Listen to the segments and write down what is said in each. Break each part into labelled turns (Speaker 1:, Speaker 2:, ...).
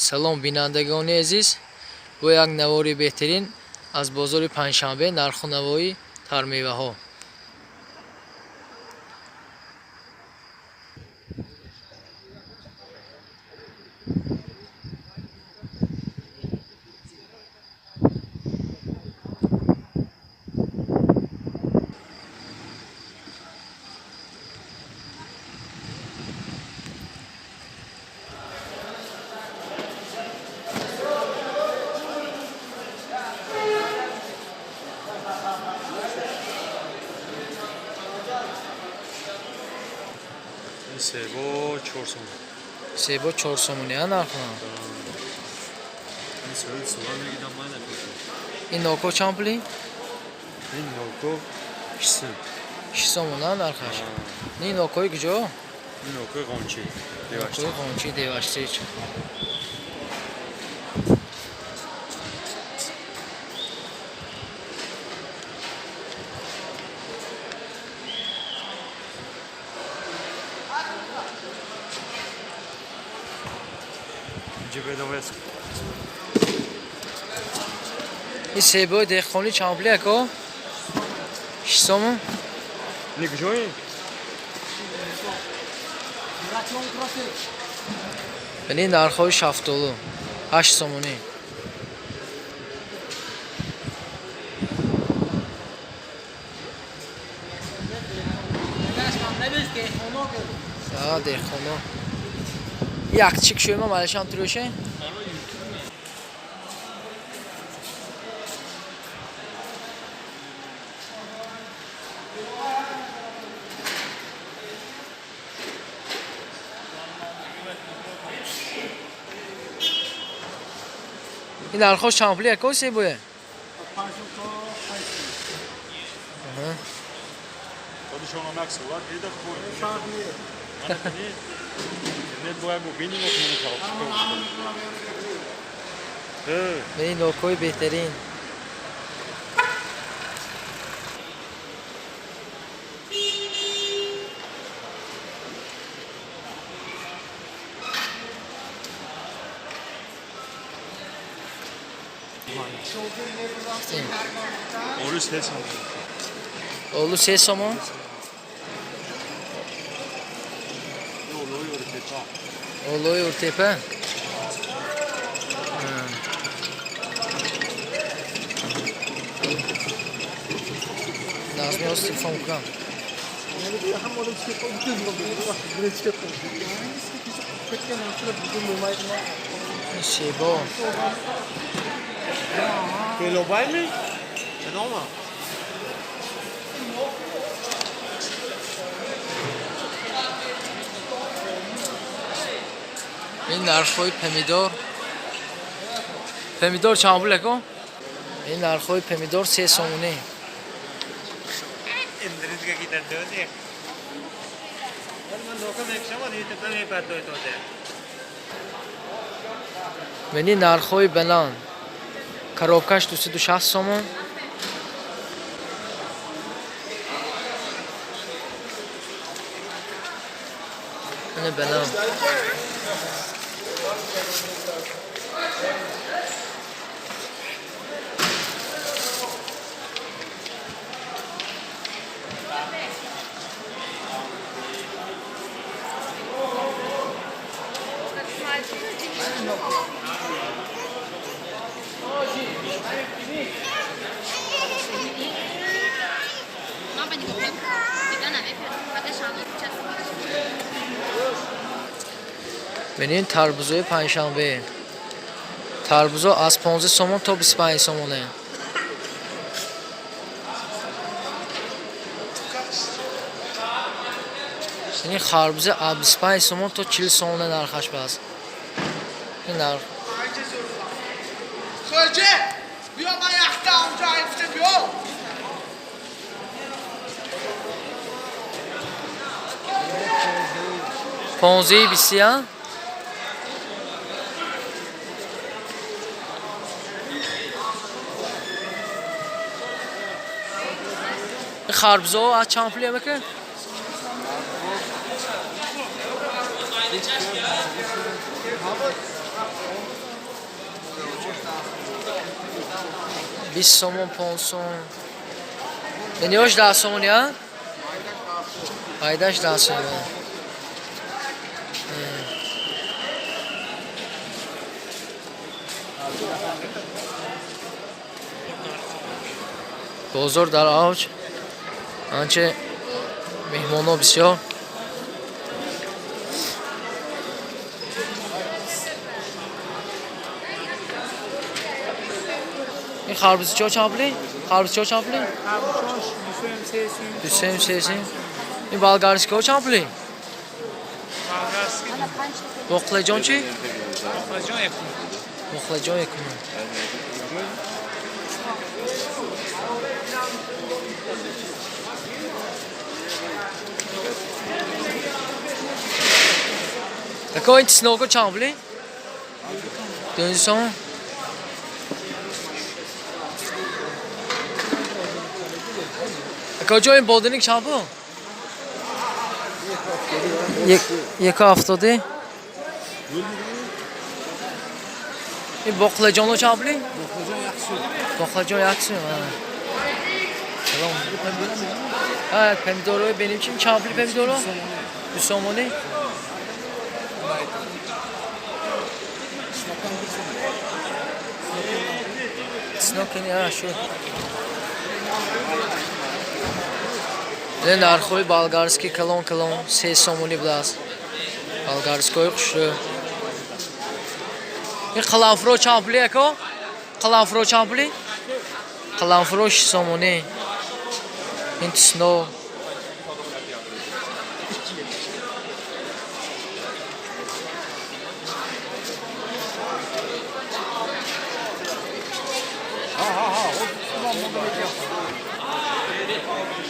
Speaker 1: Салом, бинандагони азиз, бо як навори беҳтарин аз бозори Панҷшанбе, нарху навои тармеваҳо.
Speaker 2: Себо 4 сомон.
Speaker 1: Себо 4 сомони, а нарху?
Speaker 2: Ин соли сула мегидам ман напӯшам.
Speaker 1: Ин ноко чанд пули?
Speaker 2: Ин ноко 6 сом.
Speaker 1: 6 сомон, а нархаш? Ин нокои куҷо?
Speaker 2: Ин нокои Ғончи.
Speaker 1: Нокои Ғончи, Деваштич. Ин себои деҳқонӣ чанд пули, ако? 6 сомон?
Speaker 2: Ин куҷои?
Speaker 1: Яъне нархҳои шафтолу 8 сомонӣ. Деҳқоно. Якчик шуема малашам турӯше? Ин нархҳо чанд пули, ако, себое? Ин нокҳои беҳтарин.
Speaker 2: Олу 3 сомон.
Speaker 1: Олу 3 сомон?
Speaker 2: Олуи Уртепа.
Speaker 1: Олуи Уртепа? Назми телефон кунам. Себо.
Speaker 2: Белобайми? Чедома?
Speaker 1: Ин нархҳои помидор. Помидор чанд пул, ако? Ин нархҳои помидор 3 сомонӣ. Мени нархҳои баланд. Коробкаш 260 сомон. Ина баланд. Менин тарбузои Панҷшанбе. Тарбузо аз 15 сомон то 25 сомоне. Ин харбуза аз 25 сомон то 40 сомоне нархаш бас. Ин нарх. Понздаи бистия? Харбузо аз чанд пул ямака? 20 сомон, 5 сом. Ниёш 10 сомон я? Айдаш 10 сомон. Бозор дар авҷ. Анче меҳмонҳо бисёр. Ин харбузчиҳо чанд пулӣ? Харбузчиҳо чанд пулӣ? Дусем, сесем. Ин болгарскиҳо чанд пулӣ? Боқлаҷон чӣ? Боқлаҷон якуним. Ако ин чесноко чанд пулӣ? 2 сом. Ако ҷо ин бодиник чанд пул? 1,70. Ин боқлаҷоно чанд пулӣ? Боқлаҷон як сум. Салом. Помидорҳои беним чи чанд пули помидоро? 2 сомонӣ. Чеснокини шуд. Нархҳои болгарский калон калон 3 сомонӣ будааст. Болгарскои хушрӯ. Ин қаламфуро чанд пули ако? Қаламфуро чанд пули? Қаламфуро 6 сомонӣ. Ин чеснок.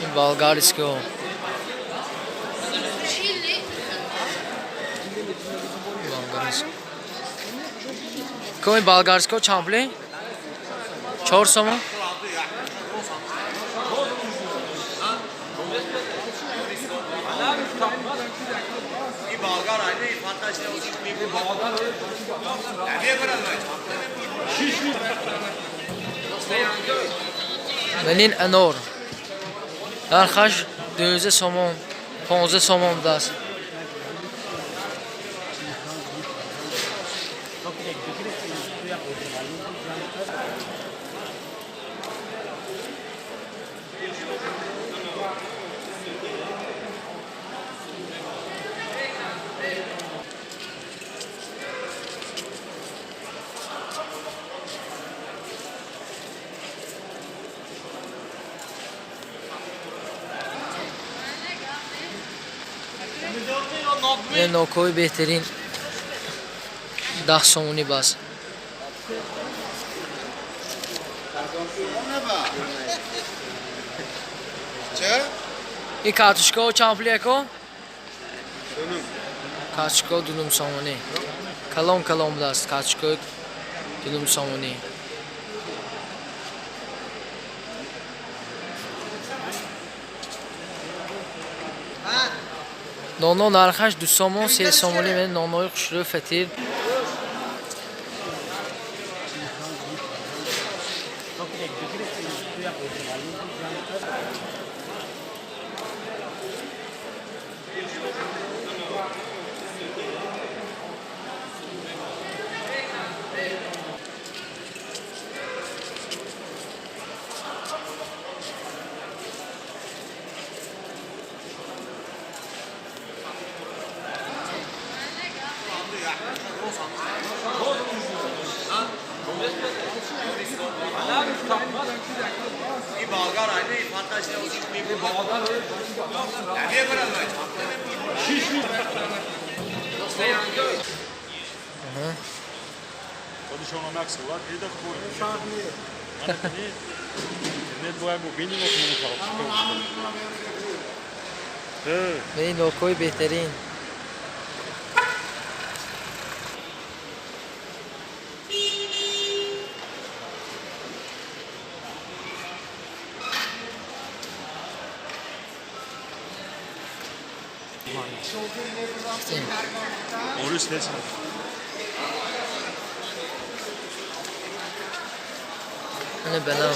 Speaker 1: Ин болгарскиҳо. Болгарский. Ко ин болгарскиҳо чанд пули? 4 сомон. Валин анор. Нархаш 12 сомон, 15 сомон будааст. Нокҳои беҳтарин 10 сомонӣ бас. Ин картошкаҳо чанд пули ако? Картошкаҳо 2.5 сомонӣ. Калон калон будааст картошкаҳои 2.5 сомонӣ. Ноно нархаш 2 сомон, 3 сомонӣ. Нонои хушрӯи фатир. Ин нокҳои беҳтарин. Ана банан.